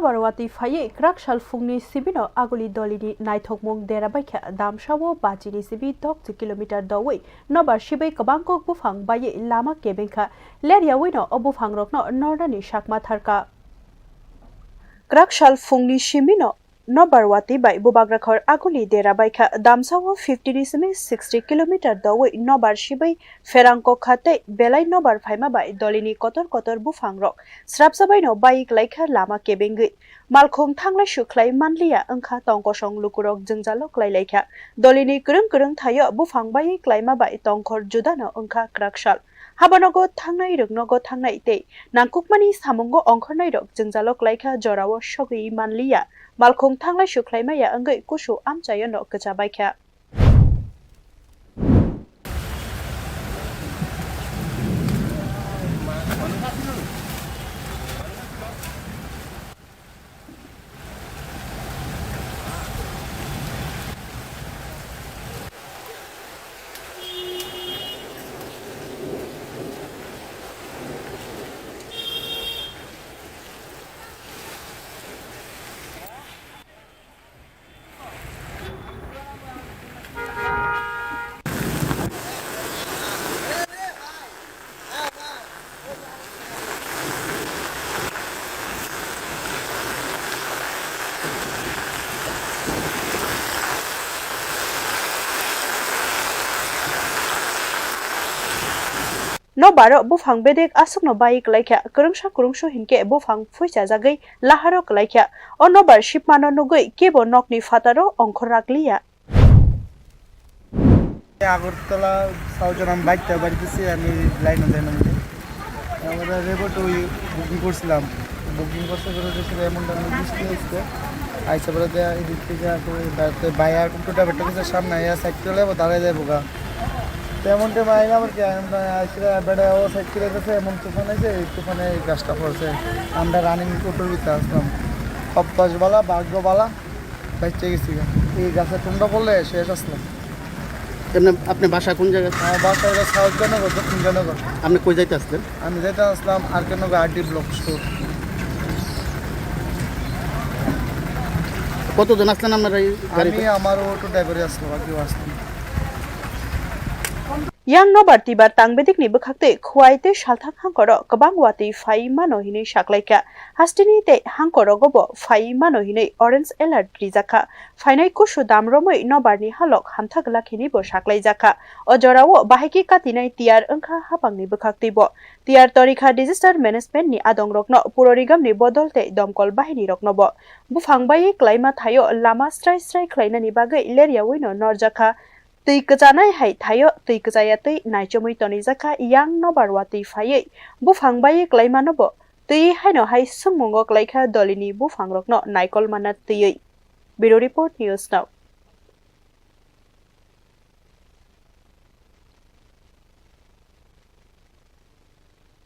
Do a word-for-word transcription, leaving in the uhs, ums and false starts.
Parwati phaiwi kwrak sal phungni sibino Aguli Dolini naithokmung dera baikha. Damsao bachini sibi tokchi kilometer dowi nobar sibai kwbang kok buphang baiwi lama kebengkha. Leryawi no o buphangrokno nornani sakma tharkha. Kwrak sal phungni simino Nobar Wati bai Bubagrakhor Aguli dera baikha. Damsao fifty ni simi sixty kilometer dowi nobar sibai pherang kokha tei belai nobar phaima bai Dolini kotor kotor buphangrok srapsa baino bai klaikha lama kebengwi. Malkhung thanglai sukhlai manliya wngkha tongkosong lukurok jwngjalo klailaikha. Dolini kwrwng kwrwng thaio buphang bai klaima bai tongkhor judano wngkha kwrak sal. Habanogo thangnai rwknogo thangnai tei nangkukmani samungo ongkhornairok jwngjalo klaikha jorao sogwi manliya. Malkhung thanglai sukhlai maya wngwi kusu amchaio no kwchabaikha. Nobaro buphang bedek aswkno bai klaikha, kwrwngsa kwrwngsu hinkhe buphang phuichajagwi laharo klaikha. O nobar sipmano nugwi kebo nokni phataro ongkhor rakliya. Agartala south আমি বাইকটা বাড়ি দিছি, আমি লাইনে যাই না। আমরা রেবট ওই বুকিং করছিলাম, বুকিং করতে করে গেছিল এমন টাইমে বৃষ্টি হচ্ছে। আইসা পরে যে এদিক থেকে আর করে বেড়াতে বাইরে আর একটু ড্রাইভারটা গেছে সামনে, আইয়া সাইড করে লেবো, দাঁড়ায় যাইবো গা। তেমন টাইমে আইলাম আর কি, আমরা আইসা বেড়া ও সাইড করে গেছে, এমন তুফান আছে, এই তুফানে এই গাছটা পড়ছে। আমরা রানিং অটোর ভিতরে আসলাম, অভ্যাস বালা, ভাগ্য বালা। বাইচে গেছি গা। এই গাছের টুমটা পড়লে শেষ আসলাম। এমনি আপনি বাসা কোন জায়গায়? আমার বাসা হলো সাউথ জয়নগর, দক্ষিণ জয়নগর। আপনি কই যাইতে আসলেন? আমি যাইতে আসলাম আর কে নগর আরডি ব্লক স্টোর। কতজন আসলেন আপনারা এই গাড়িতে? আমি আমার অটো ড্রাইভারে আসলাম, আর কেউ আসলাম না। Yang nobar tibar tangbedikni bwkhaktwi Khwai tei Salthang hangkoro kwbang watwi phai mano hinwi saklaikha. Hasteni tei hangkorogobo phai mano hinwi orange alert rijakha. Phainai kusu dam romwi nobarni halok hamthak lakhinibo saklaijakha. O jorao bahai khe katinai tiyar wngkha hapangni bwkhaktwibo. Tiyar torikha disaster management ni adongrokno, purorigamni bodol tei domkol bahiniroknobo. Buphang bai klaima thaio lama srai srai khlainani bagwi leryaui no norjakha. Twi kwchanai hai thaio twi kwchaya twi naichomwi tonijakha. Yang nobar watwi phaiwi buphang bai klaimanobo twi haino hai swngmungo klaikha Dolini buphangrokno naikol manna twiwi. Bureau Report, News Now.